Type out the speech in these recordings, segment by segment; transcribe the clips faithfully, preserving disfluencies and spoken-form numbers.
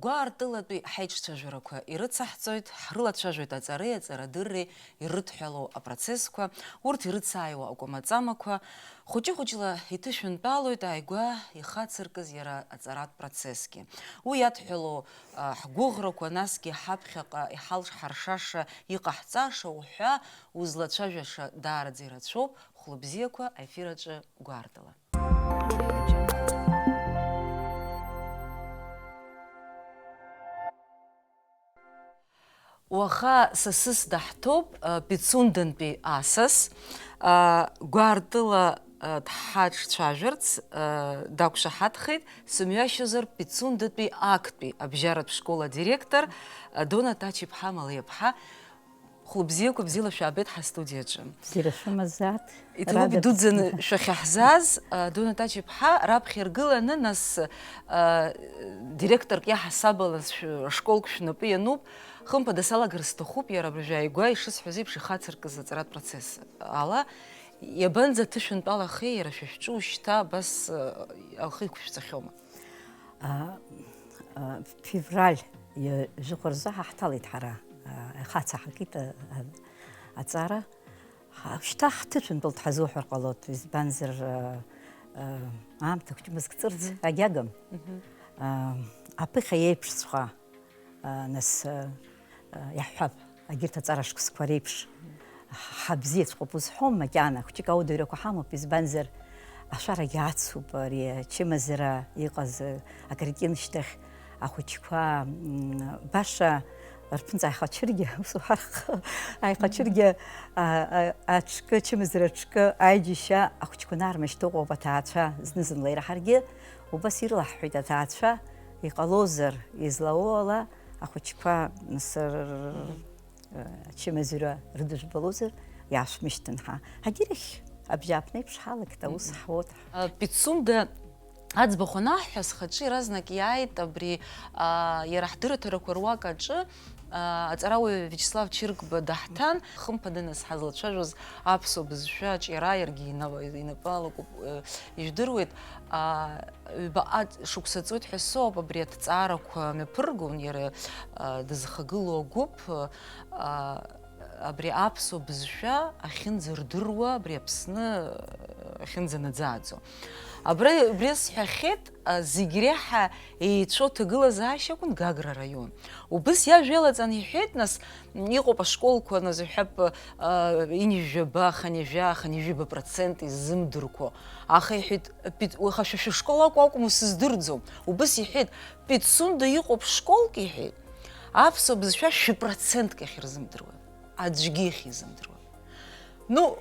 Гәаартылатәи ҳаиҿцәажәарақәа ирыцаҳҵоит, ҳрылацәажәоит аҵареи аҵарадырреи ирыдҳәалоу апроцессқәа, урҭ ирыцааиуа акәамаҵамақәа, хәыҷы-хәыҷла иҭышәынтәалоит ааигәа ихацыркыз иара аҵаратә процессгьы. Уи иадҳәалоу, а, ҳгәыӷрақәа, насгьы ҳаԥхьаҟа иҳалшҳаршаша, иҟаҳҵаша уҳәа, узлацәажәаша даараӡа ирацәоуп, хәлыбзиақәа аефир аҿы гәаартыла. Уаха сасыс даҳҭоуп, а, Пицундантәи асас, а, гәаартыла, а, дҳаҿцәажәарц, а, дақәшаҳаҭхеит, сымҩашьозар, Пицундатәи актәи абжьаратә школ адиректор, а, Дона Ҭача-иԥҳа Малиаԥҳа. Хәлыбзиақәа, бзиала шәаабеит ҳастудиаҿы. Бзиара шәымазааит. Иҭабуп, Радатәы идуӡӡаны шәахьаҳзааз, а, Дона Ҭача-иԥҳа, раԥхьа иргыланы, нас, а, директорк иаҳасабала шәы-, ашколк шәнапы иануп, хымԥада салагар сҭахуп, иара абыржәы ааигәа ишысҳәаз еиԥш ихацыркыз аҵаратә процесс ала, иабанӡаҭышәынтәалахеи иара шәа шәҿы ушьҭа абас, а, ахы иқәшәҵахьоума? А, а, февраль ҩажәи жәохә рзы ҳа ҳҭалеит ҳара, а, ахаҵа ҳакит, а, а, аҵара. Ҳа-, шьҭа ҳҭышәынтәалт ҳазуҳәар ҟалоит, избанзар, а, а, аамҭа хәҷымызк ҵырц Мгм. агьагым. Мгм. А, аԥыхьа еиԥшҵәҟьа, а, нас, а, а, иаҳҳәап, агьырҭ аҵара шықәсқәа реиԥш, ҳабзиаҵәҟьоуп узҳәом, макьана хәҷык ауадаҩрақәа ҳамоуп, избанзар, ашәарагьы ацуп ари ачымазара иҟаз, а, акыркьын шьҭахь ахәыҷқәа, м, баша рԥынҵа ааихачыргьы, ус уҳәар, ааихачыргьы, а, а, аҽкы, ачымазара аҽкы, аиџьышьа ахәыҷқәа нармышьҭ ыҟоуп аҭаацәа, зны-зынла ираҳаргьы, убас ирлаҳҳәеит аҭаацәа, иҟалозар, излауоу ала, ахәыҷқәа, нас, р-, р-, р-, ачымазара рыдыжәбалозар, иаашәмышьҭын ҳа. Ҳагьырахь абжьааԥнеиԥш ҳалагт, аус Мгм. ҳуоуп. А, Пицунда аӡбахә анаҳҳәа, схаҿы иаразнак иааит абри, а, иара ҳдырраҭарақәа руак аҿы, а, аҵарауаҩ Виачеслав Чыргба даҳҭан, хымԥада нас ҳазлацәажәоз аԥсуа бызшәа аҿиара иаргьы ина-, инапы алакуп, э, ижәдыруеит. А, ҩбаҟа шықәса ҵуеит ҳәа соуп абри аҭҵаарақәа мҩаԥыргон, иара, а, дызхагылоу агәыԥ, а, абри аԥсуа бызшәа ахьынӡардыруа, абри Аԥсны ахьынӡанаӡааӡо. Абра, убри сҳәахьеит, а, зегь реиҳа еицәоу ҭагылазаашьа акәын Гагра араион. Убыс иажәа иалаҵан иҳәеит, нас, м, иҟоуп ашколқәа, нас, иҳәап, а, инжәаба, ханижәа, ханижәаба процент иззымдырқәо. Аха иҳәеит, Пит-, уаха шәа шәышкол акәу акәым усыздырӡом. Убыс иҳәеит, Пицунда иҟоуп школк, иҳәеит, аԥсуа бызшәа шәи процентк иахьырзымдыруа. Аӡәгьы иахьизымдыруа. Ну,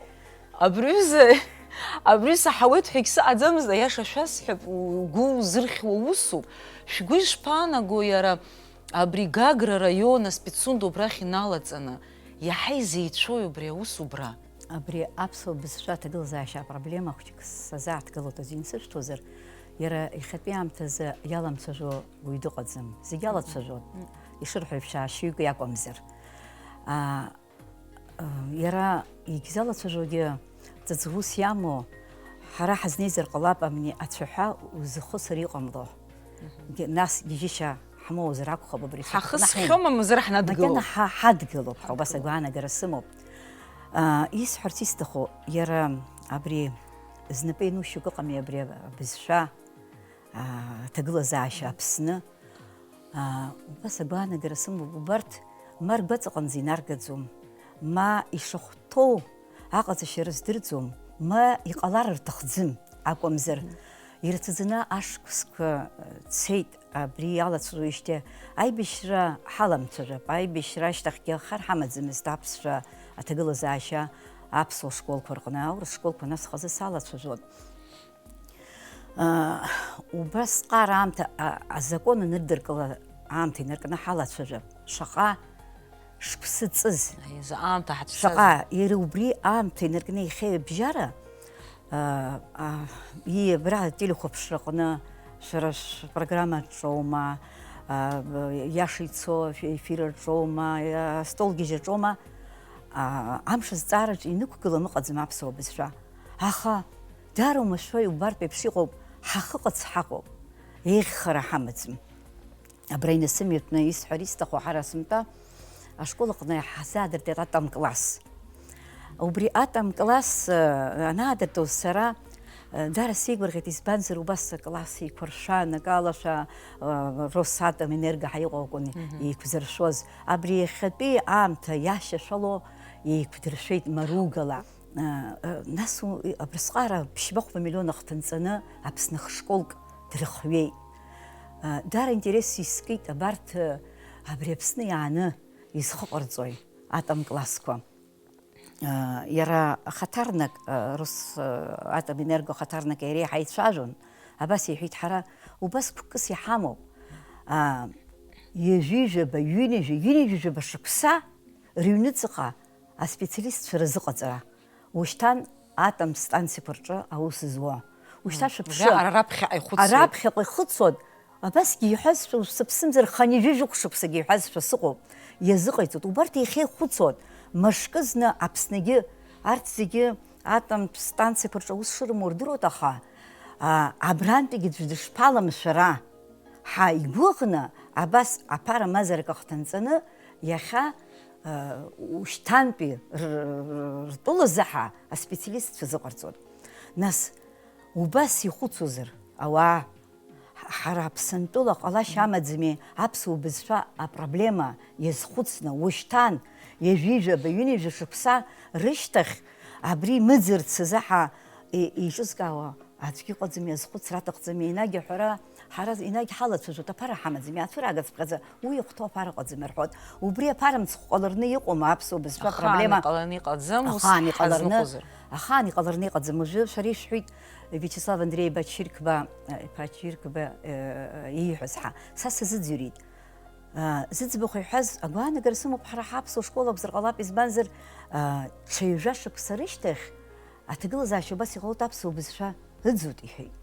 абри ҩыза, абри саҳауеит ҳәагь сыҟаӡамызт, аиаша шәасҳәап, угәы узырхьуа усуп. Шәгәы ишԥаанаго иара абри Гагра араион аспецсунд убрахь иналаҵаны, иаҳа изеицәоуи убри аус убра? Абри аԥсуа бызшәа аҭагылазаашьа апроблема хәҷык сазааҭгылоит азин сышәҭозар, иара иахьатәи аамҭазы иаламцәажәо уаҩ дыҟаӡам. Зегь алацәажәоит, Мм. ишырҳәо еиԥш, аашьҩык иакәымзар. А, а, иара егьзалацәажәогьы ҵаҵӷәыс иамоу, ҳара ҳазнеизар ҟалап амни ацәаҳәа узыхысыр иҟамло. Мгм. Ге-, нас гьежьышьа ҳмоуазар акәхап абри сахьхәы Ҳахысхьоума, мамзар ҳнадгылоуп? Макьана ҳа-, ҳадгылоуп ҳәа убас Ҳадгылоуп. Агәаанагара сымоуп. А, исҳәарц исҭаху, иара абри знапы ианушьоук ыҟами абри абызшәа, а, аҭагылазаашьа Аԥсны. А, убас агәаанагара сымоуп, убарҭ ма ргәаҵаҟынӡа инаргаӡом, ма ишахәҭоу аҟаҵашьа рыздырӡом, ма иҟалар рҭахӡым акәымзар. Мгм. Ирацәаӡаны ашықәсқәа, э, цеит, абри иалацәажәоижьҭеи аибашьра ҳаламцәажәап, аибашьра ашьҭахьгьы хар ҳамаӡамызт аԥсшәа аҭагылазаашьа аԥсуа школқәа рҟны, аурыс школқәа нас хазы салацәажәон. Аа, убасҟар аамҭа, а, азакәан анырдыркыла аамҭа инаркны ҳалацәажәап. Шаҟа шықәсы ҵыз. Аиазы аамҭа ҳацәцаз. Шаҟа, иара убри аамҭа инаркны иахьа ҩыбжьара, аа, аа, ии, абра ателехәаԥшраҟны шәара шәпрограмма аҿоума, аа, иаша ицо шәефир аҿоума, астолгьежь аҿоума, аа, амш азҵаараҿы инықәгылам ыҟаӡам аԥсуа бызшәа. Аха, Даара умашәа иубартә еиԥш иҟоуп, ҳахыҟац ҳаҟоуп, еиӷьхара ҳамаӡам. Абра инасымҩатәны исҳәар исҭаху, ҳара сынтәа ашкол аҟны иаҳзаадыртит атом класс. Убри атом класс, э, анаадыртуаз сара, э, даара сеигәырӷьеит, избанзар убас акласс еиқәыршәан, акалашәа, э, Росатомэнерго ҳәа иҟоу акәын Мгм. еиқәзыршәоз. Абри иахьатәи аамҭа иашьашәало еиқәдыршәеит маругала. Э, э, нас у-, и-, абрысҟара ԥшьба-хәба миллион ахҭынҵаны Аԥсны хшколк дырхҩеит. Э, даара интерес искит абарҭ, э, абри Аԥсны иааны изхыҟарҵои атом классқәа. Э, иара ахаҭарнак, э, Рос-, э, Атомэнерго ахаҭарнак иареи ҳаицәажәон, абас иҳәеит, ҳара убас гәкыс иҳамоуп, а, ҩажәижәаба, ҩынҩажәа, ҩынҩажәижәаба шықәса рыҩныҵҟа аспециалистцәа рзыҟаҵара. Ушьҭан атом станциақәа рҿы аус зуа. Ушьҭа Мм. шәыԥшы. Ара раԥхьаҟа ихәыцуеит. Араԥхьаҟа ихәыцуан. Абасгьы иҳәазшәа, сыԥсымзар, хынҩажәи жәохә шықәсагьы иҳәазшәа сыҟоуп. Иазыҟаиҵоит. Убарҭ иахьа ихәыцуан. Мышкы зны Аԥсныгьы, арҭ зегьы атом станциақәа рҿы аус шырымоу рдыруеит, аха, а, абрантәигьы аӡә дышԥаламшәара? Ҳа игәыӷны абас аԥара мазарак ахҭынҵаны, иахьа, э, ушьҭантәи р-, р-, ртәыла заҳа аспециалистцәа зыҟарҵоит. Нас, убас ихәыцуазар ауаа, ҳ-, ҳара Аԥсынтәыла ҟалашьа амаӡами аԥсуа бызшәа апроблема иазхәыцны, ушьҭан, ҩажәижәаба, ҩынҩажәа шықәса рышьҭахь абри мыӡырц азы ҳа и-, еиҿызкаауа аӡәгьы ыҟаӡами, азхәыцра аҭахӡами, енагь аҳәара, ҳара енагь ҳалацәажәоит, аԥара ҳамаӡами, ацәыраагацыԥхьаӡа уи иахәҭоу аԥара ыҟаӡами рҳәоит. Убри аԥара мцхә ҟаларны иҟоума аԥсуа бызшәа Ахаан проблема? Иҟаланы иҟаӡам, ус Ахаан иҟаларны, ҳазныҟәозар. Ахаан иҟаларны иҟаӡам. Уажәы шәара ишәҳәеит, Виачеслав Андреи-иԥа Чиркба, э, иԥа Чиркба, э, ииҳәаз ҳа. Са сазыӡырҩит. Э, зыӡбахә иҳәаз агәаанагара сымоуп, ҳара ҳаԥсуа школ акәзар ҟалап, избанзар, э, ҽа ҩажәа шықәса рышьҭахь аҭагылазаашьа убас иҟалоит аԥсуа бызшәа ыӡуеит, иҳәеит.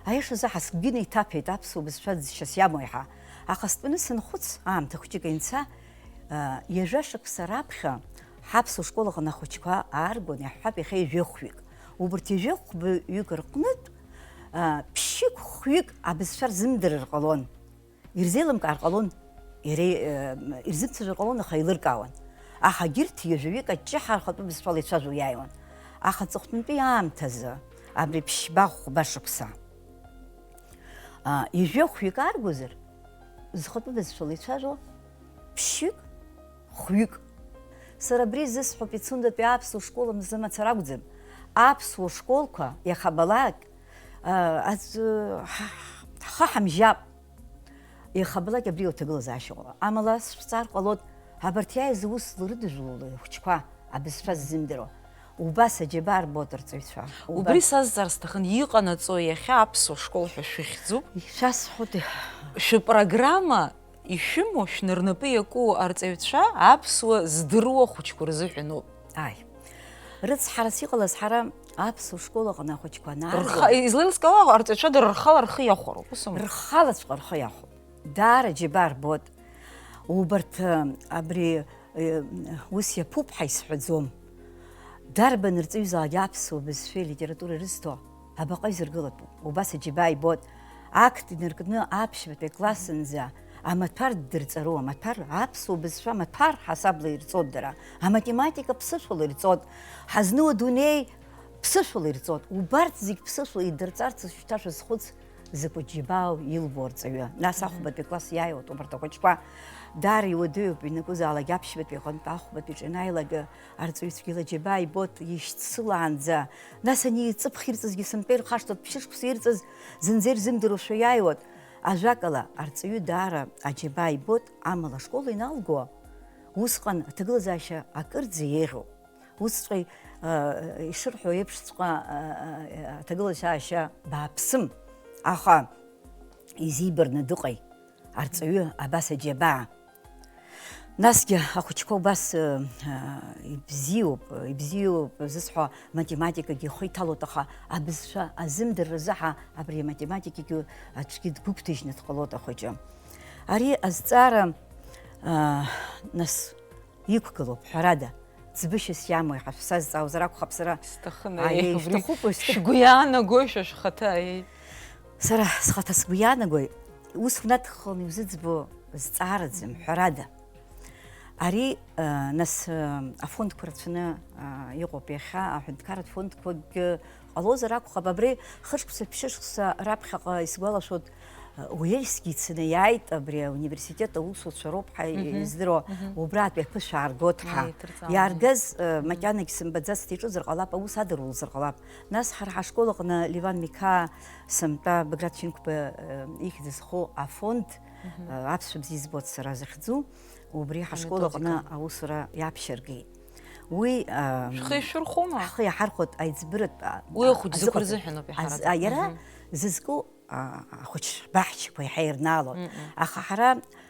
Аиашазы ҳа сгәы неиҭаԥеит аԥсуа бызшәа ӡшьас иамоу иаҳа. Аха стәаны санхәыц, аамҭа хәыҷык инца, а, ҩажәа шықәса раԥхьа ҳаԥсуа школ аҟны ахәыҷқәа ааргон, иаҳҳәап, иахьа ҩажәи хәҩык. Убырҭ ҩажәи хәҩык рҟнытә, а, ԥшьҩык, хәҩык абызшәа рзымдырыр ҟалон. Ирзеилымкаар ҟалон, иара, э, ирзымцәажәар ҟалон, аха еилыркаауан. Аха егьырҭ ҩажәаҩык аҷҷаҳәа рхатәы бызшәала ицәажәо иааиуан. Аха аҵыхәтәантәи аамҭазы, абри ԥшьба-хәба шықәса, а, ҩажәи хәҩык ааргозар, зхатәы бызшәала ицәажәо ԥшьҩык, хәҩык. Сара абри зысҳәо Пицундатәи аԥсуа школ аназы мацара акәӡам. Аԥсуа школқәа иахьабалак, а, аӡә, ҳа-, ҳхы ҳамжьап. Иахьабалак абри уҭагылазаашьа ыҟоуп. Амала сшәҵар ҟалоит, абарҭ иааиз аус зларыдыжәлоу ахәыҷқәа, абызшәа ззымдыруа. Убас аџьабаа рбоит арҵаҩцәа. Убас. Убри сазҵаар сҭахын, иҟанаҵо иахьа аԥсуа школ ҳәа шәыхьӡуп. Ишәасҳәоит. Шәыпрограмма ишәымоу, шәнырнапы иаку арҵаҩцәа аԥсуа здыруа ахәыҷқәа рзыҳәаноуп. Ааи. Рыцҳарас иҟалаз ҳара аԥсуа школ аҟны ахәыҷқәа анаарго. Рха-, излеилыскаауа арҵаҩцәа дара рхала рхы иахәароуп, ус аума? Рхалаҵәҟьа рхы иахәоуп. Даара џьабаа рбоит. Убарҭ, э, абри, э, ус иаԥуп ҳәа исҳәаӡом. Дарбан рҵаҩызаалак аԥсуа бызшәеи литературеи рызҭо абаҟа изыргылатәу? Убас аџьабаа ибоит. Ақҭ инаркны аԥшьбатәи аклассынӡа амаҭәар ддырҵароу, амаҭәар, аԥсуа бызшәа амаҭәар ҳасабла ирҵоит дара. Аматематика ԥсышәала ирҵоит. Ҳазну адунеи ԥсышәала ирҵоит. Убарҭ зегь ԥсышәала идырҵарц шьҭа шәазхәыц, закәытә џьабаау илбо арҵаҩы. Нас Мгм. ахәбатәи класс иааиуеит убарҭ ахәыҷқәа. Даара иуадаҩуп, ианакәызаалак аԥшьбатәи аҟынтә ахәбатәи ҿы ианааилак, арҵаҩцәгьа лаџьабаа ибоит, ишьцылаанӡа. Нас ани ҵыԥх ирҵазгьы сынтәа ирхашҭуеит, ԥшьышықәса ирҵаз зынӡа ирзымдыруашәа иааиуеит. Ажәакала, арҵаҩы даара аџьабаа ибоит, амала ашкол иналго, усҟан аҭагылазаашьа акырӡа еиӷьуп. Усҵәҟьа, э, ишырҳәо еиԥшҵәҟьа, э, э, аҭагылазаашьа бааԥсым, аха изибарны дыҟеи арҵаҩы абас аџьабаа? Насгьы ахәыҷқәа убас, э, э, ибзиоуп, ибзиоуп зысҳәо, математикагьы ихы иҭалоит, аха абызшәа азымдырра азы ҳа абри аматематикагьы аӡәгьы дгәыгәҭажьны дҟалоит ахәыҷы. Ари азҵаара, э, нас, иқәгылоуп, ҳәарада, ӡбышьас иамои ҳәа шәсазҵаауазар акәхап, сара. Сҭахын, Аиеи, аиеи, убри шәҭахуп, шәҭахуп. Шәгәы иаанагои шәа шәхаҭа, аиеи? Сара схаҭа сгәы иаанагои, ус унаҭаххын иузыӡбо, зҵаараӡам, ҳәарада. Ари, а, нас, а, афондқәа рацәаны, а, иҟоуп иахьа, аҳәынҭқарратә фондқәагьы ҟалозар акәхап, абри хышықәса, ԥшьышықәса раԥхьаҟа исгәалашәоит, а, Уельскьи ицаны иааит, абри ауниверситет аусуцәа роуп ҳәа Мгм. издыруа, Мгм. убратәи аԥышәа ааргоит ҳәа. Аиҭырҵаауан. Иааргаз, а, Мгм. макьанагь сымбаӡацт, иҿызар ҟалап, аус адырулзар ҟалап. Нас ҳара ҳашкол аҟны Леван Миқаа сынтәа Баграт Шьынқәба, э, ихьӡ зху афонд, Мгм. э, Аԥсшәа бзиа избоит сара захьӡу, убри ҳашкол аҟны Аметодика. аусура иаԥшьыргеит. Уи, э, Шәхы ишәырхәома? Ҳхы иаҳархәоит аиҵбыратә, а, Уи а, ахәыҷ зықәу азыҟаҵаратә рзыҳәаноуп аз-, иаҳараӡак. а, иара Мгм. зызку, а, ахәыҷ баҳчақәа иаҳа ирнаалон. Мгм. Аха ҳара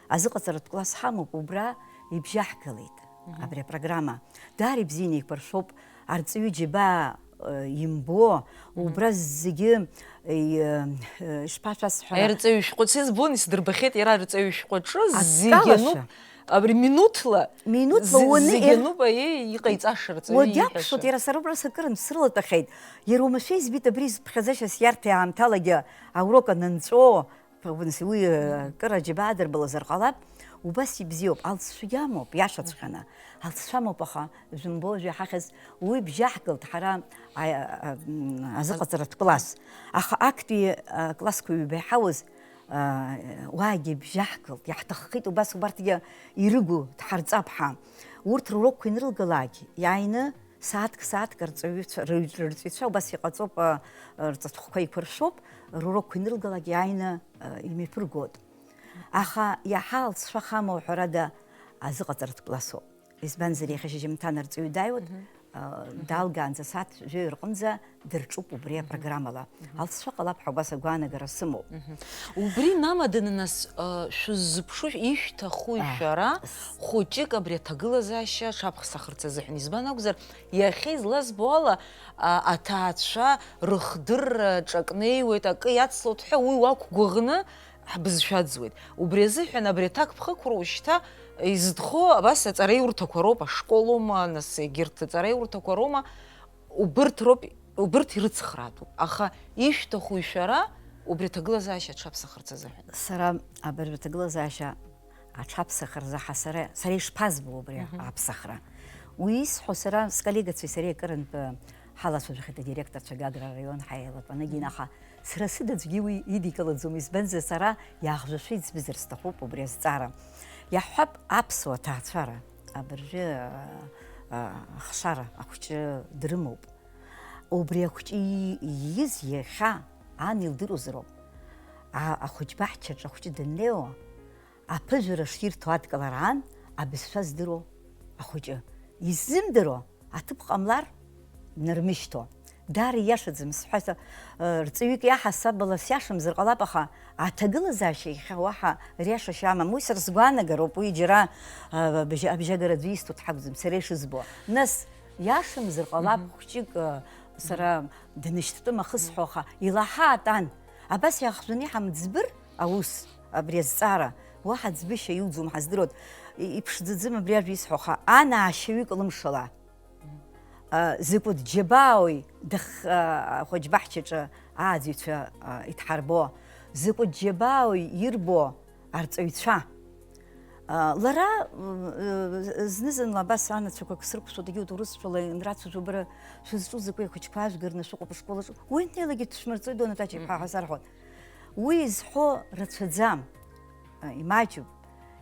азыҟаҵаратә класс ҳамоуп, убра ибжьаҳгалеит Мгм. абри апрограмма. Даара ибзианы еиқәыршәоуп, арҵаҩы џьабаа, э, имбо, Мгм. убра зегьы, э, э, ишԥашәасҳәара? Арҵаҩы шәҟәы сызбон, исдырбахьеит, иара арҵаҩы шәҟәы аҿы зегьы Акалашәа. ануп, абри минуҭла, Минуҭла зы-, уны зегьы ир-, ануп, аиеи, иҟаиҵаша арҵаҩы уагьакәшоит, ииҳәаша. Иара сара убра сакырынтә срылаҭахьеит. Иара уамашәа избеит абри зыԥхьаӡашьа сиарҭа аамҭалагьы аурок анынҵәо, Уи, э, кыр аџьабаа дырбалазар ҟалап, убас ибзиоуп, алҵшәагьы амоуп, иашаҵәҟьаны. Алҵшәа амоуп, аха жәымбо, жәаҳахьыз уи бжьаҳгалт ҳара, а, а, м, азыҟаҵаратә класс. Аха актәи, а, классқәа ҩба иҳауз, а, уаагьы бжьаҳгалт, иаҳҭаххеит убас убарҭгьы ирыгу дҳарҵап ҳәа. Урҭ рурокқәа инрылгалак, иааины Сааҭк-сааҭк арҵаҩцәа, рыҩ-, рырҵаҩцәа убас иҟаҵоуп, а, рҵатәхәқәа еиқәыршәоуп, рурокқәа инрылгалак иааины, а, имҩаԥыргоит. Аха иаҳа алҵшәа хамоу, ҳәарада, азыҟаҵаратә классоуп. Избанзар, иахьа шьыжьымҭан арҵаҩы дааиуеит, Мгм. а, Мгм. далгаанӡа асааҭ жәаҩа рҟынӡа дырҿуп убри Мгм. апрограммала. Мгм. Алҵшәа ҟалап ҳәа убас агәаанагара сымоуп. Мгм. Убри инамаданы нас, а, шәыззыԥшу, ишәҭаху А, шәара, с- хәыҷык абри аҭагылазаашьа аҽаԥсахырц азыҳәан. Избан акәзар, иахьа излазбо ала, а, аҭаацәа рыхдырра ҿакнеиуеит, акы иацлоит ҳәа, уи уақәгәыӷны ҳбызшәа аӡуеит. Убри азыҳәан абри аҭакԥхықәра ушьҭа изытхо абас аҵараиурҭақәа роуп, ашколума, нас егьырҭ аҵараиурҭақәа роума, убырҭ роуп, убырҭ ирыцхраатәуп. Аха ишәҭаху шәара убри аҭагылазаашьа аҽаԥсахырц азыҳәан? Сара абыржә аҭагылазаашьа аҽаԥсахыр заҳа сара, сара ишԥазбо убри Мгм. аԥсахра? Уи исҳәо сара сколлегацәеи сареи акырынтә ҳалацәажәахеит адиректорцәа Гагра араион ҳаилатәанагьы, Мгм. аха сара сыда аӡәгьы уи идикылаӡом, избанзар сара иаахжәашәа иӡбызар сҭахуп убри азҵаара. Иаҳҳәап, аԥсуа ҭаацәара абыржәы, а, а, ахшара ахәҷы дрымоуп. Убри ахәҷы и-, ииз иахьа ан илдыруазароуп. А-, ахәыҷбаҳчаҿ ахәҷы даннеиуа, аԥыжәара ширҭо адкылара аан, абызшәа здыруа ахәыҷы. Иззымдыруа аҭыԥ ҟамлар, днармышьҭуа. Даара ииашаӡам сҳәазар, э, рҵаҩык иаҳасабала сиашамзар ҟалап, аха аҭагылазаашьа иахьа уаҳа риашашьа амам. Уи сара сгәаанагароуп, уи џьара, э, абжьа-, абжьагара аӡәы исто дҳакәӡам, сара ишызбо. Нас, иашамзар ҟалап, Мгм. хәҷык, э, сара Мгм. днышьҭтәым ахысҳәо, аха илаҳаат ан. Абас иаахжәаны иҳамӡбыр аус, абри азҵаара, уаҳа ӡбышьа иуӡом, ҳаздыруеит. И-, иԥшӡаӡам абри ажәа исҳәо, аха ан аашьаҩык лымшала. А, закәытә џьабаауи дых-, а, ахәыҷбаҳчаҿы ааӡаҩцәа, а, идҳарбо, закәытә џьабаауи ирбо арҵаҩцәа. А, лара, м, э, зны-зынла абас анацәақәак срықәшәоит, егьи урысшәала инрацәажәо, бара шәызҿу закәи, ахәыҷқәа ажәгарны шәыҟоуп ашкол аҿы, уи днеилагьы дшәмырҵоит, Донаҭ Ачаԥҳа Мгм. ҳәа сарҳәоит. Уи изҳәо рацәаӡам, а, имаҷуп.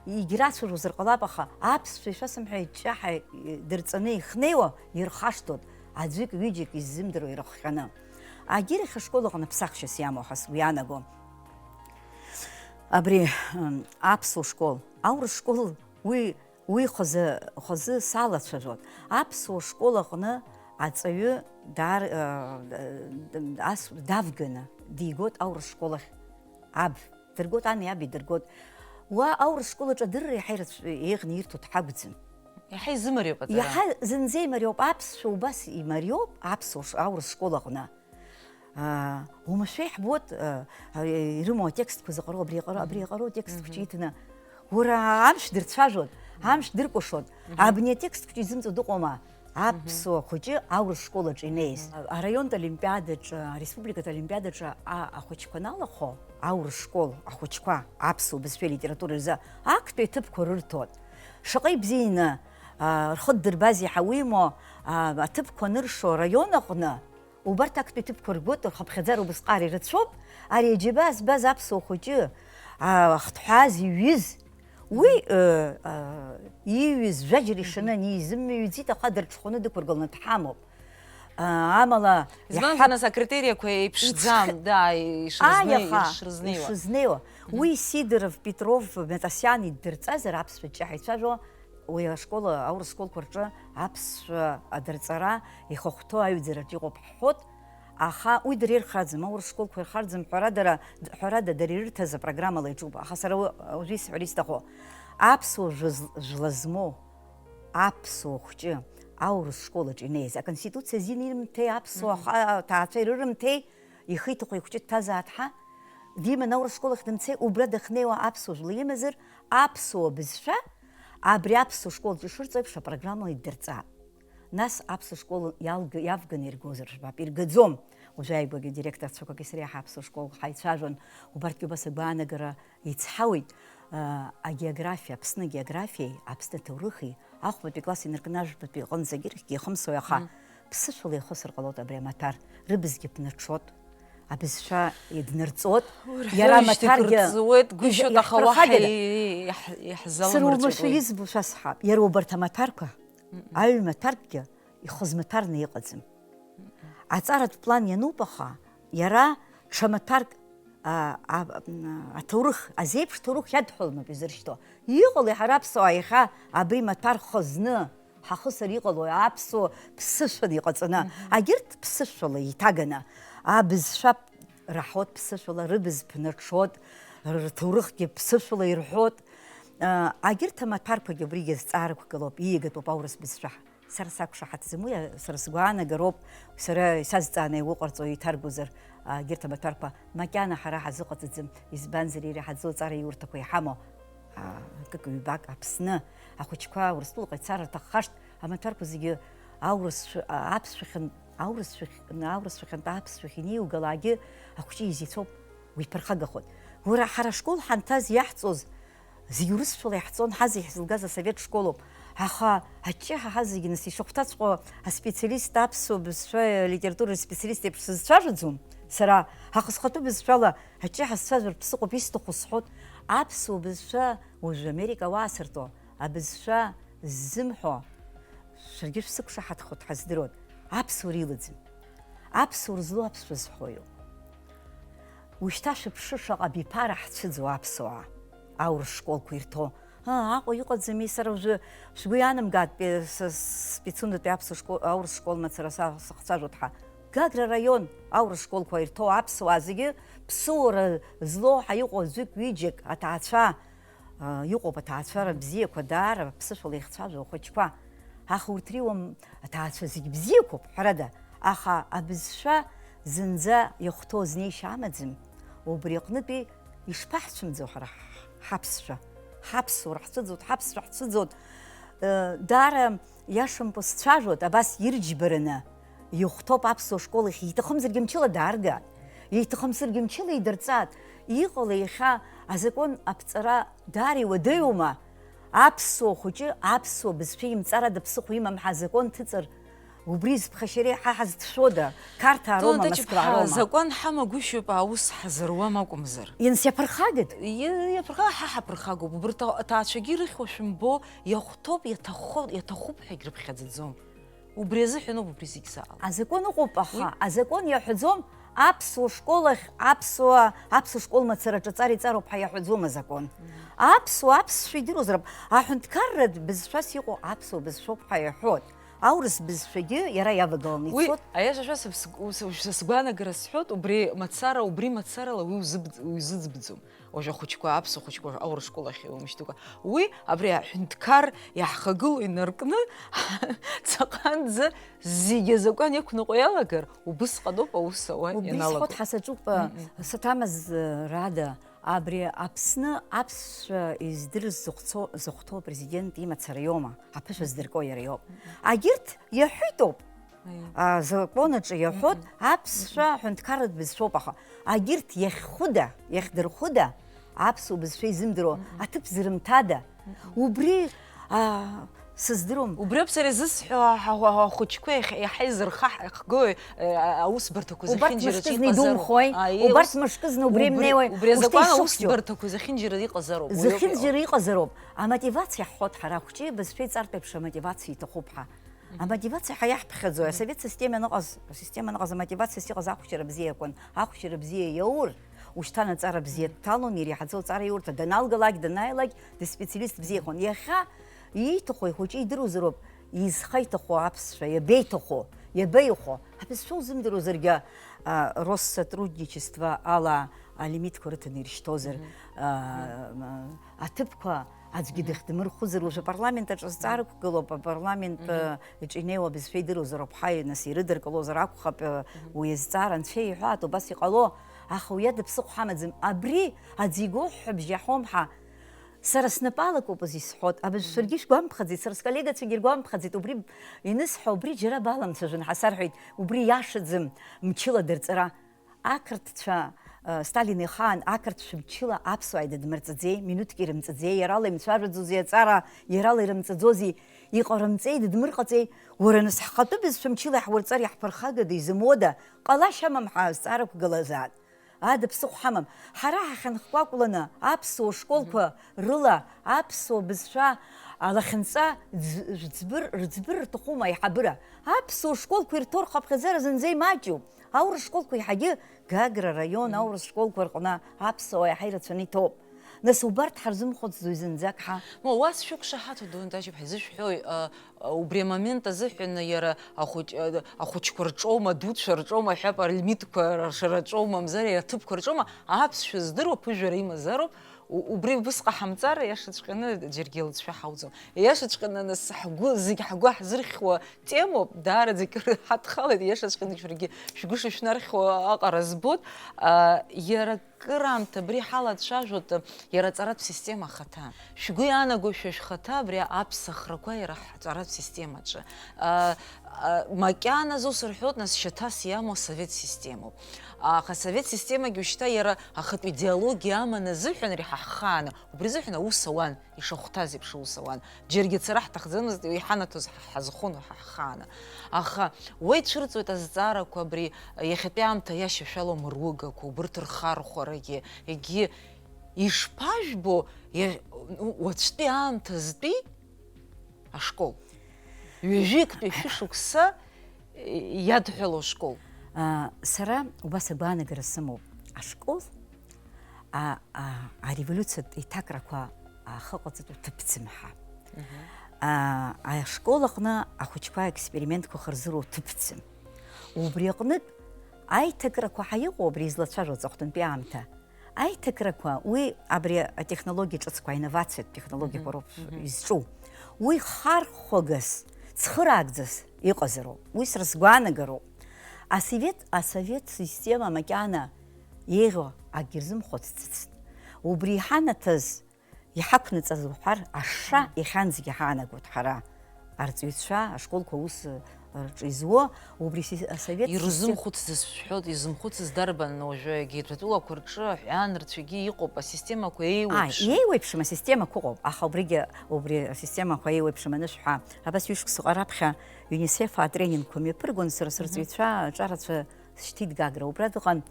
Егьрацәажәозар ҟалап, аха аԥсшәа ишәасымҳәеи, ҷҷаҳәа, э, дырҵаны ихнеиуа ирхашҭуеит, аӡәык-ҩыџьак иззымдыруа ирыхҟьаны. Агьырахь ашкол аҟны ԥсахшьас иамоу ҳәа сгәы иаанаго. Абри, м, аԥсуа школ, аурыс школ, уи, уи хазы, хазы салацәажәон. Аԥсуа школ аҟны аҵаҩы даар-, э, ас давганы дигоит аурыс школ ахь. Аб дыргоит, ани аби дыргоит. Уа аурыс школ аҿы адырра иаҳа ирацә-, еиӷьны ирҭо дҳакәӡам. Иаҳа изымариоуп аҵара. Иаҳа зынӡа имариоуп, аԥсшәа убас имариоуп, аԥсуа ш-, аурыс школ аҟны. Аа, уамашәа иаҳбоит, аа, ирымоу атекстқәа заҟароу, абри иҟароу, абри Мгм. иҟароу атекст Мгм. хәыҷы иҭаны. Уара, амш дырцәажәон, амш дыркәашон. Мгм. Абни атекст хәыҷы изымҵо дыҟоума? Аԥсуа хәыҷы аурыс школ аҿы инеиз. Араионтә олимпиадаҿы, ареспубликатә олимпиадаҿы а-, ахәыҷқәа аналахәо, аурыс школ ахәыҷқәа аԥсуа бызшәеи литературеи рзы актәи аҭыԥқәа рырҭоит. Шаҟа ибзианы, а, рхы ддырбазеи ҳәа уимоу, а, аҭыԥқәа аныршо араион аҟны, убарҭ актәи ҭыԥқәа ргоит, рхыԥхьаӡара убысҟак ирацәоуп, ари аџьабаа збаз аԥсуа хәыҷы, а, ахҭҳәааз иҩыз, уи, э, а, ииҩыз жәаџьара ишаны анизымҩаӡеит, аха дырҽхәаны дықәыргыланы дҳамоуп. А, амала, Избанзар, иаҳҳәап-, нас, акритериақәа еиԥшӡам, Иԥшх-, да, ишрызне-, Ааи, аха, ишрызнеиуа. ишрызнеиуа. Мгм. Уи Сидоров, Петров, Метасиан иддырҵазар аԥсшәа ҷҷаҳәа ицәажәо, уи ашкол, аурыс школқәа рҿы аԥсшәа адырҵара ихахәҭоу аҩӡараҿ иҟоуп ҳҳәот, аха уи дара ирхаӡам, аурыс школқәа ирхаӡам, ҳәарада, ҳәарада, дара ирырҭаз апрограммала иҿуп, аха сара уи, уажәы исҳәар исҭаху, аԥсуа жәыз-, жәла змоу аԥсуа хәҷы аурыс школ аҿы инеиз, аконституциа азин ирымҭеи, аԥсуа Мгм. ха-, ҭаацәа ирырымҭеи, ихы иҭаху ихәҷы дҭазааит ҳәа, диманы аурыс школ ахь дымцеи, убра дахьнеиуа аԥсуа жәла имазар, аԥсуа бызшәа абри аԥсуа школ аҿы ишырҵо еиԥш апрограммала иддырҵап. Нас аԥсуа школ иалга-, иавганы иргозар жәбап, иргаӡом. Уажәы ааигәагьы директорцәақәаки сареи ҳаԥсуа школ ҳаицәажәон, убарҭгьы убас агәаанагара ицҳауеит, а, агеографиа, Аԥсны агеографиеи, Аԥсны аҭоурыхи, ахәбатәи класс инаркны ажәбатәи аҟынӡагьы рахьгьы ихымсуа, аха Мм. ԥсышәала ихысыр ҟалоит абри амаҭәар, рыбзгьы ԥнаҽуеит, абызшәа иднырҵуеит, Уи иара рҳәоижьҭеи амаҭәаргьы кырҵуеит, гәышьоит, из-, аха уаҳа иаҳԥырхагада? и-, иаҳ-, иаҳзалымырҵәеит Сара уамашәа уи. избо шәасҳәап, иара убарҭ амаҭәарқәа, Мм. аҩ маҭәаркгьы ихызмаҭәарны иҟаӡам. Аҵаратә план иануп, аха иара ҽа маҭәарк, а, а, м, аҭоурых, азеиԥш ҭоурых иадҳәаланоуп изыршьҭоу. Иҟалеи ҳара аԥсуаа иахьа абри маҭәар хазны ҳахысыр иҟалои аԥсуа ԥсышәала иҟаҵаны? Мгм. Агьырҭ ԥсышәала иҭаганы абызшәа раҳауеит ԥсышәала, рыбз ԥнаҽуеит, рҭоурыхгьы ԥсышәала ирҳәоит. А, агьырҭ амаҭәарқәагьы убригьы азҵаарақәа галоуп, ииагатәуп аурыс бызшәа. Сара сақәшаҳаҭӡам уи, а, сара сгәаанагароуп, сара исазҵааны иуҟарҵо еиҭаргозар, а, егьырҭ амаҭәарқәа макьана ҳара ҳазыҟаҵаӡам, избанзар, иреиҳаӡоу аҵара иурҭақәа иҳамоу, а, акык-ҩбак Аԥсны ахәыҷқәа Урыстәылаҟа ицар рҭаххашт, амаҭәарқәа зегьы аурысшәа-, а, аԥсшәахьын-, аурысшәахь-, аурысшәахьынтә аԥсшәахь инеиугалаагьы ахәҷы изицәоуп, уиԥырхагахоит. Уара, ҳара ашкол ҳанҭаз иаҳҵоз зегь урысшәала иаҳҵон, ҳа зегь ҳзылгаз асовет школоуп. Аха аҷҷаҳәа ҳа зегьы нас ишахәҭаҵәҟьоу аспециалист, аԥсуа бызшәа литература специалист еиԥш сызцәажәаӡом. Сара ҳа схатәы бызшәала аҷҷаҳәа сцәажәартә сыҟоуп, исҭаху сҳәоит. Аԥсуа бызшәа уажәы Америка ауаа сыртәо абызшәа ззымҳәо, шәаргьы шәсықәшаҳаҭхоит, ҳаздыруеит, аԥсуара илаӡам. Аԥсуара злоу аԥсшәа зҳәо иоуп. Ушьҭа шәыԥшы шаҟа абиԥара ҳцәыӡуа аԥсуаа, аурыс школқәа ирҭо. Аа, Аҟәа иҟаӡами, сара уажәы шәгәы иаанамгааит, пе-, с-, с-, Пицундатәи аԥсуа школ, аурыс школ мацара са-, сахцәажәоит ҳәа. Гагра араион аурыс школқәа ирҭоу аԥсуаа зегьы ԥсуара злоу ҳәа иҟоу аӡәык-ҩыџьак аҭаацәа, а, иҟоуп аҭаацәара бзиақәа, даара ԥсышәала ихцәажәо ахәыҷқәа. Аха урҭ ируам аҭаацәа зегь бзиақәоуп, ҳәарада, аха абызшәа зынӡа иахәҭоу азнеишьа амаӡам, убри аҟнытәи ишԥаҳцәымӡо ҳара ҳ-, ҳаԥсшәа? Ҳаԥсуара ҳцәыӡуеит, ҳаԥсшәа ҳцәыӡуеит. Э, даара иашамкәа сцәажәоит, абас ирџьбараны иахәҭоуп аԥсуа школ ахь, иҭахымзаргьы мчыла даарга, иҭахымзаргьы мчыла идырҵат. Иҟалеи иахьа азакәан аԥҵара даара иуадаҩума? Аԥсуа хәыҷы аԥсуа бызшәа имҵарада ԥсыхәа имам ҳәа азакәан ҭыҵыр, убри зԥхашьареи ҳа ҳазҭшәода? Қарҭаа роума, Москваа роума? Азакәан ҳамагәышьоуп, аус ҳазыруам акәымзар. Иансиаԥырхагеит? Иа-, иаԥырхага, ҳа ҳаԥырхагоуп. Убарҭ аҭаацәагьы ирыхьуа шәымбо, иахәҭоуп, иаҭаххо-, иаҭахуп ҳәагь рыԥхьаӡаӡом. Убри азыҳәаноуп убри зегь заҟало. Азакәан ыҟоуп, аха Уи азакәан иаҳәаӡом аԥсуа школ ахь, аԥсуа, аԥсуа школ мацараҿы ҵара иҵароуп ҳәа иаҳәаӡом азакәан. Мгм. Аԥсуа, аԥсшәа идыруазароуп. Аҳәынҭқарратә бызшәас иҟоу аԥсуа бызшәоуп ҳәа иаҳәоит. Аурыс бызшәагьы иара иавагыланы Уи ицоит. Аиаша шәа сыԥс-, ус-, ус-, сгәаанагара сҳәоит, убри мацара, убри мацарала уи узыб-, узыӡбӡом. Уажәы ахәыҷқәа, аԥсуа хәыҷқәа аурыс школ ахь иумышьҭыкәа. Уи абри аҳәынҭқар иаҳхагылоу инаркны, ҵаҟанӡа зегьы азакәан иақәныҟәо иалагар, убысҟаноуп аус ауа Убри ианалаго. Схәыҭ ҳасаҿуп, Мм. Саҭамаз, э, рада, Абри Аԥсны аԥсшәа издырыз зыхәцо-, зыхәҭоу апрезидент имацара иоума? Аԥышәа здыркуа иара иоуп. Агьырҭ иаҳәитоуп. Аиеи. Азакәан аҿы иаҳәоит, аԥсшәа аҳәынҭқарратә бызшәоуп, аха агьырҭ иахьхәыда, иахдырхәыда, аԥсуа бызшәа изымдыруа, аҭыԥ зырымҭада? Убри, а, сыздыруам. Убриоуп сара изысҳәо, ҳа, ҳа, ҳа, ҳхәыҷқәа иахьа, иаҳа изырхаҳгои, э, а, аусбарҭақәа Убарҭ зехьынџьараҿы мышкызны иҟазароуп. Идумхои, Аиеи, убарҭ ус-, мышкызны убри убри, имнеиуеи, убри ушьҭа азакәан ишухьчо. Аусбарҭақәа зехьынџьара иҟазароуп. Уи ауп Зехьынџьара иҟазароуп. Амотивациа ҳҳәоит ҳара, ахәҷы бызшәа иҵартә еиԥш амотивациа иҭахуп ҳәа. Амотивациа ҳәа иаҳԥхьаӡои? Асовет система аныҟаз, асистема аныҟаз амотивациас иҟаз ахәшьара бзиа акәын. Ахәшьара бзиа иаур, ушьҭан аҵара бзиа дҭалон, иреиҳаӡоу аҵара иурҭа даналгалак, данааилак, дыспециалист бзиахон. Иахьа ииҭаху ихәыҷы идыруазароуп, изхаиҭаху аԥсшәа, иабеиҭаху, иабеихәо. Абызшәа узымдыруазаргьы, а, Россотрудничество ала алимитқәа рыҭаны иршьҭозар, а, м, аҭыԥқәа аӡәгьы дахьдмырхәызар, уажәы апарламент аҿы зҵаарақәгылоуп, апарламент, э, иҿы инеиуа абызшәа идыруазароуп, ҳаи, нас, ирыдыркылозар акәхап, э, уи азҵаара анцәа иҳәаат, убас иҟало, аха уи ада ԥсыхәа ҳамаӡам. Абри аӡы игоу ҳҳәабжь иаҳауам ҳа. Сара снапы алакуп азы исҳәот, абызшәаргьы шәгәамԥхаӡеит, сара сколлегацәагьы иргәамԥхаӡеит, убри инысҳәа, убри џьара баламцәажәон ҳәа сарҳәеит, убри иашаӡам, мчыла дырҵара. Ақырҭцәа, э, Сталин ихаан ақырҭцәа мчыла аԥсуаа идыдмырҵаӡеи, минуҭк ирымҵаӡеи, иарала имцәажәаӡозеи аҵара, иарала ирымҵаӡозеи, иҟарымҵеи, дыдмырҟаҵеи? Уара, нас, ҳхатәы бызшәа мчыла иаҳурҵар иаҳԥырхагада, изымуода? Ҟалашьа амам ҳәа азҵаарақәа галазаат. Ада ԥсыхәа ҳамам. Ҳара ҳахьынхкәакәланы аԥсуа школқәа рыла аԥсуа бызшәа алахьынҵа ӡ-, ӡбыр, рӡбыр рҭахума аиҳабыра? Аԥсуа школқәа ирҭоу рхыԥхьаӡара зынӡа имаҷуп. Аурыс школқәа еиҳагьы, Гагра араион аурыс школқәа рҟны аԥсуаа иаҳа ирацәаны иҭоуп. Нас убарҭ ҳарзымхәыцӡои зынӡак ҳа? Ма, уа сшәықәшаҳаҭуп, Донт Даџьаԥҳа, изышәҳәои, а, а, убри амомент азыҳәан иара ахәыҷ-, а, ахәыҷқәа рҿоума, адуцәа рҿоума, ҳәа, алимитқәа ршараҿоума, мамзар аҭыԥқәа рҿоума, аԥсшәа здыруа ԥыжәара имазароуп, у-, убри ус ҟаҳамҵар, иашаҵәҟьаны џьаргьы лҵшәа ҳауӡом. Иашаҵәҟьаны, нас, ҳгәы, зегь ҳгәы ҳзырхьуа темоуп, даараӡагь рҳадхалеит, иашаҵәҟьаны шәаргьы шәгәы шышәнархьуа аҟара збоит. А, иара кыраамҭа абри ҳалацәажәоит, иара аҵаратә система ахаҭа. Шәгәы иаанагошәа шәхаҭа абри аԥсахрақәа иара ҳҵаратә системаҿы. А, а, макьаназы ус рҳәоит, нас, шьаҭас иамоу асовет системоуп. Аха асовет системагьы ушьҭа иара ахатә идеологиа аман азыҳәан, ари ҳа ҳхааны, убри азыҳәан аус ауан. Ишахәҭаз еиԥш аус ауан. Џьаргьы ацара ҳҭахӡамызт, иҳанаҭоз ҳа ҳазхәын ҳа ҳхааны. Аха уа ицәырҵуеит азҵаарақәа абри, иахьатәи аамҭа иашьашәалоу амыругақәа, убырҭ рхархәарагьы, егьи ишԥажәбо, иа-, уаҵәтәи аамҭазтәи ашкол? Ҩажәиктәи шәышықәса иадҳәалоу ашкол? А, сара убас агәаанагара сымоуп. Ашкол а, а, ареволиуциатә еиҭакрақәа ахы ҟаҵатәу ҭыԥ цымҳа. Мгм. А, ашкол аҟны ахәыҷқәа аекспериментқәа хырзыруа ҭыԥ цым. Убри аҟнытә аиҭакрақәа ҳәа иҟоу абри излацәажәо аҵыхәтәантәи аамҭа. Аиҭакрақәа уи абри атехнологиа ҿыцқәа, аинновациатә технологиақәа Мгм, роуп мгм. изҿу. Уи хархәагас, цхыраагӡас иҟазароуп. Уи сара сгәаанагароуп. Асовет, асовет система макьана еиӷьу акгьы рзымхәыцӡацт. Убри иҳанаҭаз, иҳақәнаҵаз уҳәар, ашша Мм. иахьанӡагьы ҳаанагоит ҳара, арҵаҩцәа, ашколқәа аус, э, рҿы изуо, убри си-, асовет систем- Ирзымхәыцӡаз шәҳәоит, изымхәыцыз дарбан, уажәы егьи ҭәатәылақәа рҿы аҳәаан рцәагьы иҟоуп, асистемақәа Ааи, еиуеиԥшым. Еиуеиԥшым асистемақәа ыҟоуп, аха убригьы, убри асистемақәа еиуеиԥшым анышәҳәа, абас ҩышықәсаҟа раԥхьа ЮНИСЕФ атренингқәа мҩаԥыргон, сара Мгм. сырҵаҩцәа аҿарацәа Шьҭит Гагра убра дыҟан,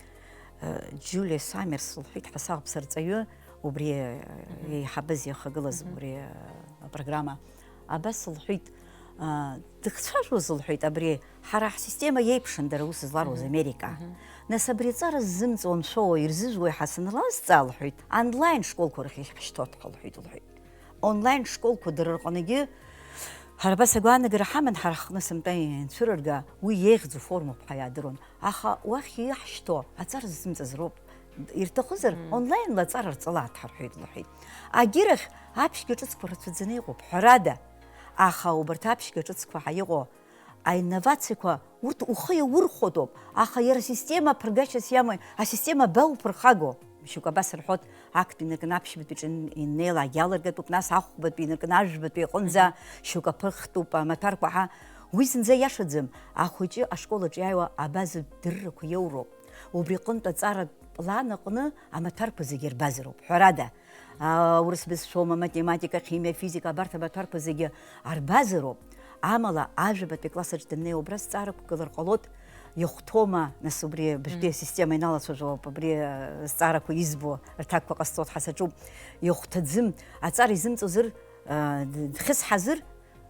э, Џьулиа Саммерс лҳәеит ҳәа саҟаԥ сырҵаҩы, убри, э, Мгм. еиҳабыз иахагылаз Мгм. убри, э, апрограмма. Абас лҳәеит, а, дыхцәажәоз лҳәеит, абри ҳара ҳсистема иеиԥшын дара аус зларуаз Мгм. Америка. Мгм. Нас абри аҵара ззымҵуа анцәоуа ирзыжәуеи ҳәа санлазҵаа лҳәеит, онлайн школқәа рахь иаҳшьҭоит ҳәа лҳәеит, лҳәеит. Онлайн школқәа дара рҟынгьы, ҳара абас агәаанагара ҳаман, ҳара ҳҟны сынтәа ианцәырырга, уи еиӷьӡоу формоуп ҳәа иаадыруан. Аха уахь иаҳшьҭоу аҵара ззымҵаз роуп. Ирҭахызар, Мм. онлайнла аҵара рҵалааит ҳарҳәеит, лҳәеит. Агьырахь аԥшьга ҿыцқәа рацәаӡаны иҟоуп, ҳәарада. Аха убарҭ аԥшьга ҿыцқәа ҳәа иҟоу аинновациақәа, урҭ ухы иаурхәатәуп, аха иара асистема ԥыргашьас иамои, асистема абауԥырхаго? Шьоук абас рҳәоит, актәи инаркны аԥшьбатәи аҿы иннеилак иалагатәуп, нас ахәбатәи инаркны ажәбатәи аҟынӡа шьоук аԥыхтәуп, амаҭәарқәа ҳа. Уи зынӡа иашаӡам, ахәыҷы ашкол аҿы иааиуа абазатә дыррақәа иоуроуп. Убри аҟынтә аҵаратә план аҟны амаҭәарқәа зегьы рбазароуп, ҳәарада. Аурыс бызшәоума, математика, химиа, физика, абарҭ амаҭәарқәа зегьы арбазароуп. Амала, ажәабатәи акласс аҿы даннеи убра зҵаарақәа гылар ҟалоит, иахәҭоума, нас, убри абыржәтәи асистема иналацәажәо ауп, абри, э, зҵаарақәа избо рҭакқәа ҟасҵоит ҳәа саҿуп. Иахәҭаӡым, аҵара изымҵозар, э, д-, дхьысҳазар,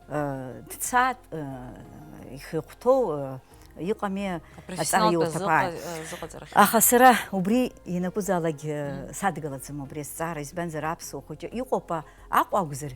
э, дцаат, э, ихы ихәҭоу, э, иҟами, аҵара Апрофессионалтә иуҭап, ааи. Зыҟа-, э, зыҟаҵарахьы. Аха сара убри ианакәызаалак, э, Мгм. садгылаӡам убри азҵаара, избанзар аԥсуа хәыҷы иҟоуп, а, Аҟәа акәзар,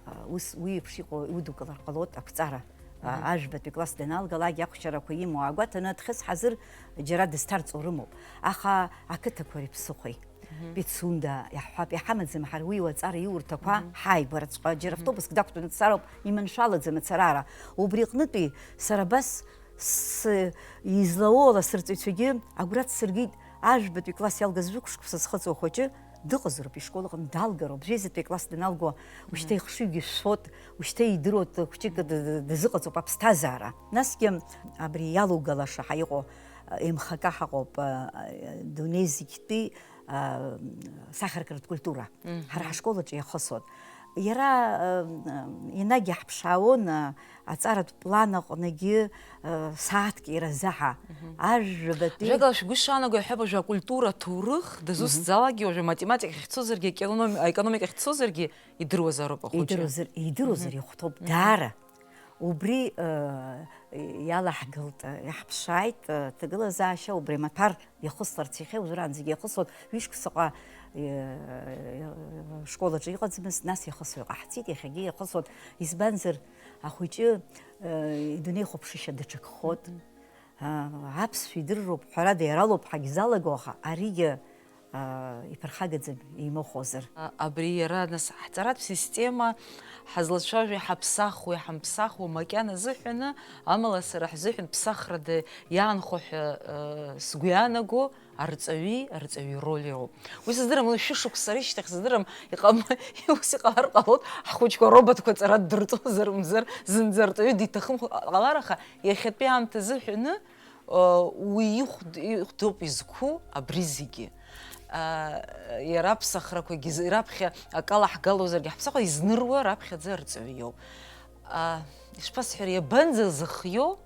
а, ус уи еиԥш иҟоу иудукылар ҟалоит ақәҵара. А, Мгм. Ажәбатәи класс даналгалак иахәшьарақәа имоу аагәаҭаны дхьысҳазар џьара дызҭарҵо рымоуп. Аха ақыҭақәа ари ԥсыхәеи. Мгм. Пицунда иаҳҳәап, иҳамаӡам ҳара уи уаҵара иурҭақәа, Мгм. ҳааигәараҵәҟьа, џьара Мгм. автобуск дақәтәаны дцароуп, иманшәалаӡам ацараара. Убри аҟнытәи сара абас с-, излауоу ала сырҵаҩцәагьы агәра дсыргеит, ажәбатәи класс иалгаз жәохә шықәса зхыҵуа хәыҷы дыҟазароуп ишкол аҟны, далгароуп, жәеизатәи акласс даналго, ушьҭа Мгм. ихшыҩгьы шәфоит, ушьҭа идыруеит, хәҷык д-, д-, дазыҟаҵоуп аԥсҭазаара. Насгьы абри иалугалаша ҳаиҟоу, а, еимхака ҳаҟоуп, а, а, дунеи зегьтәи, а, сахьаркратә культура. Мгм. Ҳара ҳашкол аҿы иахысуан. Иара, а, а, енагь иаҳԥшаауан, а, аҵаратә план аҟныгьы, а, сааҭк иразаҳа. Мгм. Ажәабатәи Жәакала шәгәы шаанагоу иаҳҳәап, уажәы акультура, аҭоурых, Мгм. дызусҭзаалакгьы, уажәы аматематика ахьцозаргьы, аекономи-, аекономика ахьцозаргьы, идыруазароуп ахәыҷы. Идыруазар, идыруазар Мгм. ихәҭоуп, Мгм. даара. Убри, э, иалаҳгылт, э, иаҳԥшааит, э, ҭагылазаашьа, убри амаҭәар иахысларц иахьа уажәраанӡагьы иахысуан, ҩышықәсаҟа, э, школ аҿы иҟаӡамызт, нас иахысуа иҟаҳҵеит, иахьагьы иахысуан, избанзар, ахәыҷы, э, идунеихәаԥшышьа даҽакхоит. Мгм. А, аԥсшәа идырроуп, ҳәарада, иара лоуп ҳагьзалаго, аха аригьы, а, иԥырхагаӡам, имыхәозар. А, абри иара, нас, ҳҵаратә система ҳазлацәажәо, иҳаԥсахуа, иҳамԥсахуа макьана азыҳәаны, амала сара ҳзыҳәан ԥсахрада иаанхо ҳәа, а, сгәы иаанаго арҵаҩи арҵаҩи роль иоуп. Уи сыздырам, уи шәышықәса рышьҭахь сыздырам, иҟам-, ус иҟалар ҟалоит, ҳхәыҷқәа роботқәа ҵара ддырҵозар, мзар, зынӡа арҵаҩы диҭахымхо ҟалар, аха иахьатәи аамҭа азыҳәаны, уи ихәд-, ихәдоуп изқәу абри зегьы. Иара аԥсахрақәагьы з-, раԥхьа акала ҳгалозаргьы, ҳаԥсахра изныруа раԥхьаӡа арҵаҩы иоуп. Ишԥасҳәари, иабанӡазыхиоу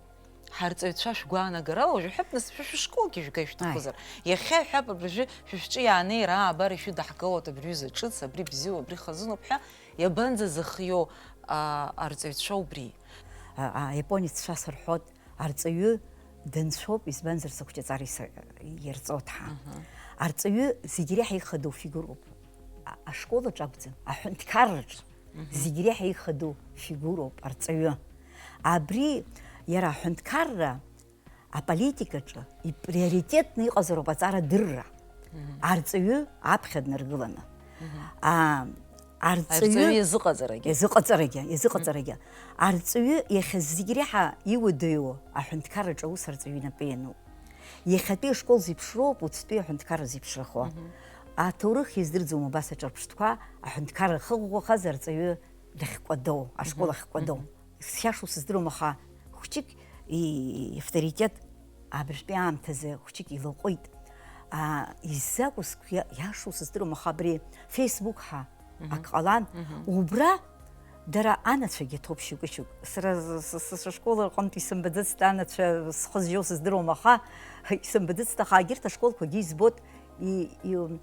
ҳарҵаҩцәа шәгәаанагарала, уажә ҳәап, нас, шәа шәышколгьы жәга ишәҭахызар. Ааи. Иахьа ҳәап, абыржәы шәа шәҿы иаанеир, аа, абар ишәыдаҳгалоит абри ҩыза ҿыц, абри бзиоуп, абри хазыноуп ҳәа, иабанӡазыхиоу, а, арҵаҩцәа убри? А, а, аиапонеццәа сырҳәоит, арҵаҩы данцәоуп, избанзар, сыхәҷаҵара иса-, иарҵоит ҳа. Аҳа. Арҵаҩы зегь реиҳа ихадоу фигуроуп. А-, ашкол аҿы акәӡам, аҳәынҭқарраҿы. Мгм. Зегь реиҳа ихадоу фигуроуп арҵаҩы. Абри иара аҳәынҭқарра аполитикаҿы иприоритетны иҟазароуп аҵара дырра. Мгм. Арҵаҩы аԥхьа днаргыланы. Мгм. А, арҵаҩы Арҵаҩы иазыҟаҵарагьы. Иазыҟаҵарагьы, иазыҟаҵарагьы. Арҵаҩы иахьа зегь реиҳа иуадаҩу аҳәынҭқарраҿы аус арҵаҩы инапы иануп. Иахьатәи ашкол зеиԥшроуп уаҵәтәи аҳәынҭқарра зеиԥшрахо. Мгм. Аҭоурых издырӡом убас аҿырԥштәқәа, аҳәынҭқарра ахы ӷәӷәахаз арҵаҩы дахькәадоу, ашкол Мгм. ахькәадоу. Мгм. Сиашоу сыздыруам, аха хәҷык и-, авторитет абыржәтәи аамҭазы хәҷык илаҟәит. А, изакәу сгәы иа-, иашоу сыздыруам, аха абри Facebook ҳәа Мгм. ак ҟалан. Мгм. Убра дара анацәагьы ҭоуп шьоукы-шьоук. Сара с-, с-, с-, сшкол рҟынтә исымбаӡацт анацәа схы зжьо сыздыруам, аха исымбаӡацт, аха егьырҭ ашколқәагьы избот, и-, и-, р-,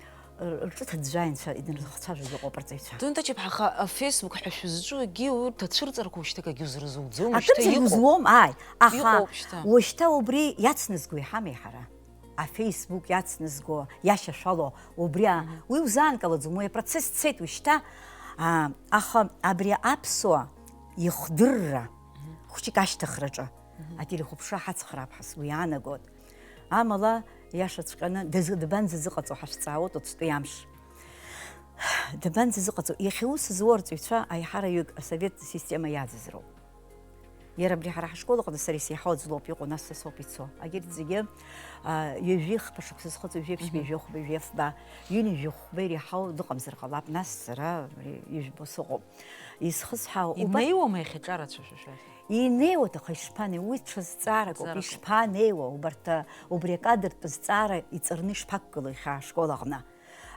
рҿы ҭыӡәӡәааи анцәа инархцәажәоз ыҟоуп арҵаҩцәа. Дунта Чыԥҳа, аха, а, Facebook ҳәа шәызҿу егьи урҭ ацәырҵрақәа ушьҭа акагьы узырзуӡом, ушьҭа Акымзарак иҟоуп. Узуом, ааи, аха Иҟоуп шьҭа. Ушьҭа убри иацназго иҳамеи ҳара? А-Facebook иацназго, иашьашәало, убри а-, Мгм. уи узаанкылаӡом, уи апроцесс цеит ушьҭа, а, аха абри аԥсуа ихдырра Мгм. хәҷык ашьҭыхраҿы Мгм. ателехәаԥшра ҳацхраап ҳәа сгәы иаанагоит. Амала, иашаҵәҟьаны, дазы-, дабанӡазыҟаҵо ҳашәҵаауеит уаҵәтәи амш. Дабанӡазыҟаҵо? Иахьа ус зуа арҵаҩцәа аиҳараҩык асовет система иаӡыз роуп. Иара абри ҳара ҳашкол аҟны сара исеиҳау аӡә лоуп иҟоу, нас са соуп ицо. Агьырҭ зегьы, а, ҩажәи хԥа шықәса зхыҵуа, ҩажәи ԥшьба, Мгм. ҩажәи хәба, ҩажәи фба, ҩынҩажәи хәба иреиҳау дыҟамзар ҟалап, нас сара ари ҩажәбо сыҟоуп. Исхысҳәаау, убар- Инеиуама иахьа аҿарацәа шәа шәахь? Инеиуеит, аха ишԥанеи, уи ҽазҵаарак ауп, Ҵаарак ауп. Ишԥанеиуа, убарҭ, а, убри акадртә зҵаара иҵарны ишԥақәгылои иахьа ашкол аҟны?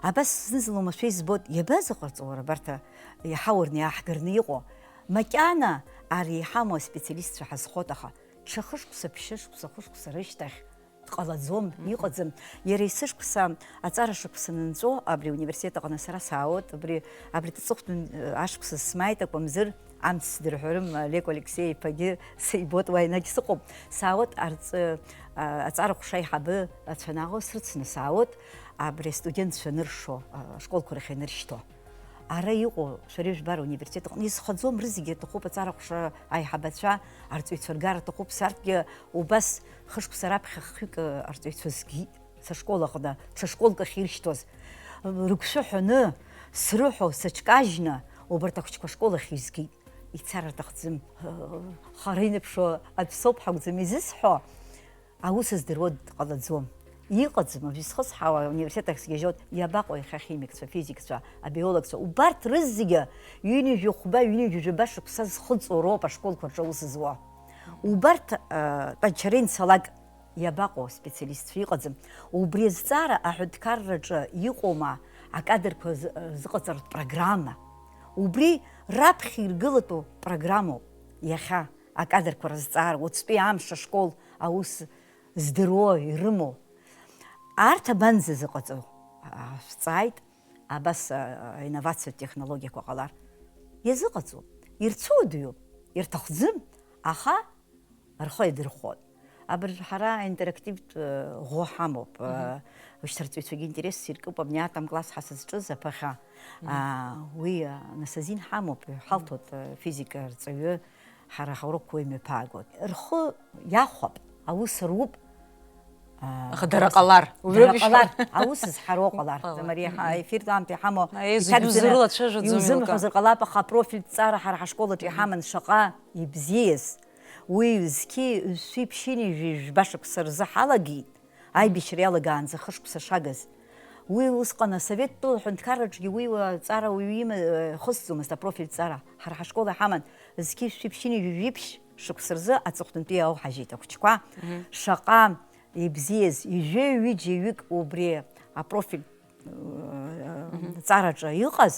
Абас зны-зынла уамашәа избоит, иабазыҟарҵо уара абарҭ, а, иаҳауарны иааҳгарны иҟоу? Макьана ара иҳамоу аспециалистцәа ҳазхоит, аха ҽа хышықәса, ԥшьышықәса, хышықәса рышьҭахь дҟалаӡом, Мгм. иҟаӡам. Иара есышықәса аҵара шықәса анынҵәо, абри ауниверситет аҟны сара саауеит, абри аҵыхәтәан, э, ашықәса смааит, акәымзар, амц сдырҳәарым, Олег Алексеи-иԥагьы сибоит, уа енагь сыҟоуп. Саауеит арҵ-, а, аҵара ҟәша аиҳабы ацәанааго срыцны саауеит, абри астудентцәа аныршо, а, ашколқәа рахь ианыршьҭуа. Ара иҟоу шәара ижәбар ауниверситет аҟны изхаӡом, рызегьы рҭахуп аҵара ҟәша аиҳабацәа, арҵаҩцәа ргара рҭахуп, сарҭгьы убас хышықәса раԥхьа хҩык арҵаҩцәа згеит сашкол аҟны, ҽа школк ахь иршьҭуаз. Рыгәшәы ҳәаны, срыҳәо, сыҽкажьны, убарҭ ахәыҷқәа ашкол ахь изгеит. Ицар рҭахӡам. Хара инаԥшуа аӡә соуп ҳакәӡам изысҳәо, аус здыруа дҟалаӡом. Иҟаӡам, уажә исхысҳауа ауниверситет ахь сгьежьуеит, иабаҟоу иахьа ахимикцәа, афизикцәа, абиологцәа? Убарҭ рызегьы ҩынҩажәи хәба, ҩынҩажәи жәаба шықәса зхыҵуа роуп ашколқәа рҿы аус зуа. Убарҭ, э, тәанчара инцалак, иабаҟоу аспециалистцәа? Иҟаӡам. Убри азҵаара аҳәынҭқарраҿы иҟоума акадрқәа з-, зыҟаҵаратә программа? Убри раԥхьа иргылатәу программоуп иахьа акадрқәа рызҵаара, уаҵәтәи амш ашкол аус здыруа, ирымоу. Арҭ абанӡа зыҟаҵо? Ааҳәҵааит, абас, а, аинновациатә технологиақәа ҟалар. Иазыҟаҵом, ирцәыуадаҩуп, ирҭахӡам, аха рхы иадырхәон. Абыржә ҳара аинтерактивтә, э, ӷәы ҳамоуп. Мгм. Э, шьҭарҵаҩцәагьы интересс иркуп, абни атәым класс ҳа сызҿыз аԥахьа. Мгм. А, уи, а, нас азин ҳамоуп, иҳалҭоит, э, физика рҵаҩы, ҳара ҳаурокқәа уи мҩаԥаагоит. Рхы иахәап, аус руп. А, Аха дара ус ҟалар, дара уажәоуп ҟалар, ишԥа-, аус зҳароу ҟалар. Ҟалар. Мгм. Ма ари ҳа-, ефиртә аамҭа иҳамоу Аиеи, зегьы иҭагӡаны узрылацәажәаӡом, иузымҳәозар еилкаа. Ҟалап, аха апрофильтә ҵара ҳара ҳашкол аҿы Мгм. иҳаман шаҟа ибзиаз. Уи зқьи жәшәи ԥшьынҩажәи жәба шықәса рзы ҳалагеит, аибашьра иалагаанӡа хышықәса шагыз. Уи усҟан асоветтәыла ҳәынҭқарраҿгьы уи аҵара уаҩы има-, ихысӡомызт, апрофильтә ҵара. Ҳара ҳашкол иҳаман, зқьи жәшәи ԥшьынҩажәи жәиԥшь шықәса рзы аҵыхәтәантәи иауҳажьит ахәыҷқәа. Мгм. Шаҟа ибзиаз, ижәеи ҩыџьеи ҩык убри апрофильтә Мгм. ҵараҿы иҟаз,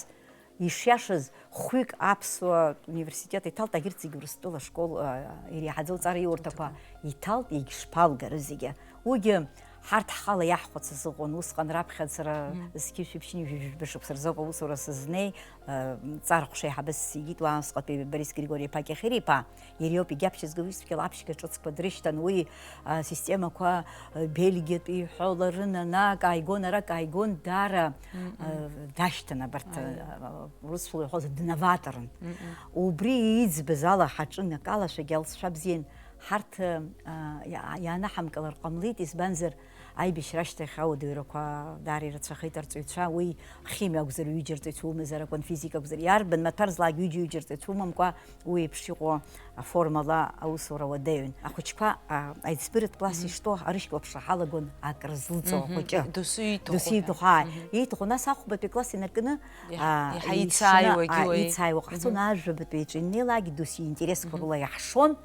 ишиашаз, хәҩык аԥсуа университет иҭалт, агьырҭ зегьы Урыстәыла школ, а, иреиҳаӡоу ҵараиурҭақәа Урҭақәа. иҭалт, егьшԥалгарыз зегьы. Уигьы ҳарҭ ҳхала иаҳхәац азыҟан, усҟан раԥхьаӡара Мгм. зқьи жәшәи ԥшьынҩажәи жәаба шықәса рзоуп аусура сызнеи, а, ҵара ҟәша аиҳабыс сигеит, уаанӡаҟатәи Борис Григори-иԥа Кьахьыриԥа. Иара иоуп егьаԥшьызго, уи зегьы аԥшьгаҿыцқәа дрышьҭан, уи, а, системақәа, а, Бельгиатәи ҳәоула рынанак ааигон, арак ааигон, даара, Мм. а, дашьҭан абарҭ, Ааи. а, урысшәала иҳәозар, дноваторын. Мм. Убри иӡбаз ала ҳаҿын, акалашәагьы алҵшәа бзиан. Ҳарҭ, а, иа-, иаанаҳамкылар ҟамлеит, избанзар, Аибашьра ашьҭахь ауадаҩрақәа даара ирацәахеит арҵаҩцәа, уи химиа акәзар, ҩыџьа арҵаҩцәа умазар акәын, физика акәзар, иарбан маҭәар злак ҩыџьа-ҩыџьа арҵаҩцәа умамкәа, уи еиԥш иҟоу аформала аусура уадаҩын. Ахәыҷқәа, а, аиҵбыратә класс Мгм. ишҭоу арышьҭоуп ԥшра ҳалагон акрызлыҵуа Мгм. ахәыҷы. Досу ииҭаху Досу ҳәа. ииҭаху, ааи. Мгм. Ииҭаху, нас ахәбатәи акласс инаркны, Иаҳ-, а, иаҳа ишьны, ицааиуагьы а, уаҩ. ицааиуа ҟаҳҵон, Мгм. ажәабатәи иҿы инеилакгьы досу интересқәа Мгм. рыла иаҳшон.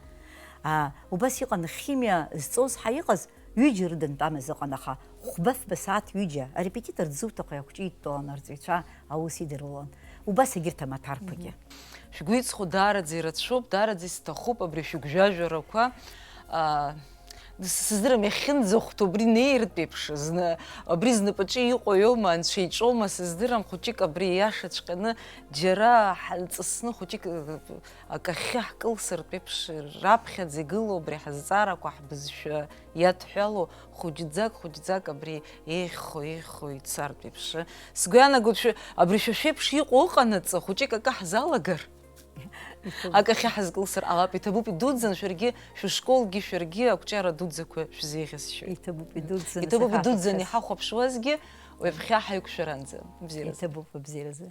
А, убас иҟан химиа зҵоз ҳәа иҟаз, ҩыџьа рыда нтәамыз ыҟан, аха хәба-фба сааҭ ҩыџьа арепетитор дзуҭаху иахәҷы идтәалан арҵаҩцәа аус идыруан. Убас егьырҭ амаҭәарқәагьы. Мгм. Шәгәы иҵхо даараӡа ирацәоуп, даараӡа исҭахуп абри шәыгәжәажәарақәа. А, д-, сыздырам, иахьынӡахәҭоу убри неиртә еиԥш, зны, абри знапаҿы иҟоу иоума, анцәа иҿоума, сыздырам, хәыҷык абри иашаҵәҟьаны џьара ҳанҵысны хәыҷык, э, акахьы ҳкылсыртә еиԥш, раԥхьаӡа игылоу абри ҳазҵаарақәа ҳбызшәа иадҳәалоу хәыҷӡак, хәыҷӡак абри еиӷьхо, еиӷьхо ицартә еиԥш. Сгәы иаанагоит, шәы-, абри шәа шәеиԥш иҟоу ыҟанаҵы, хәыҷык акы ҳзалагар, Иҭабуп. Акахьы ҳазкылсыр ҟалап, иҭабуп идуӡӡан, шәаргьы, шәышколгьы, шәаргьы ақәҿиара дуӡӡақәа шәзеиӷьасшьоит. Иҭабуп идуӡӡан, Иҭабуп идуӡӡан, иҳахәаԥшуазгьы, ҩаԥхьа ҳаиқәшәаранӡа, абзиаразы. Иҭабуп абзиаразы.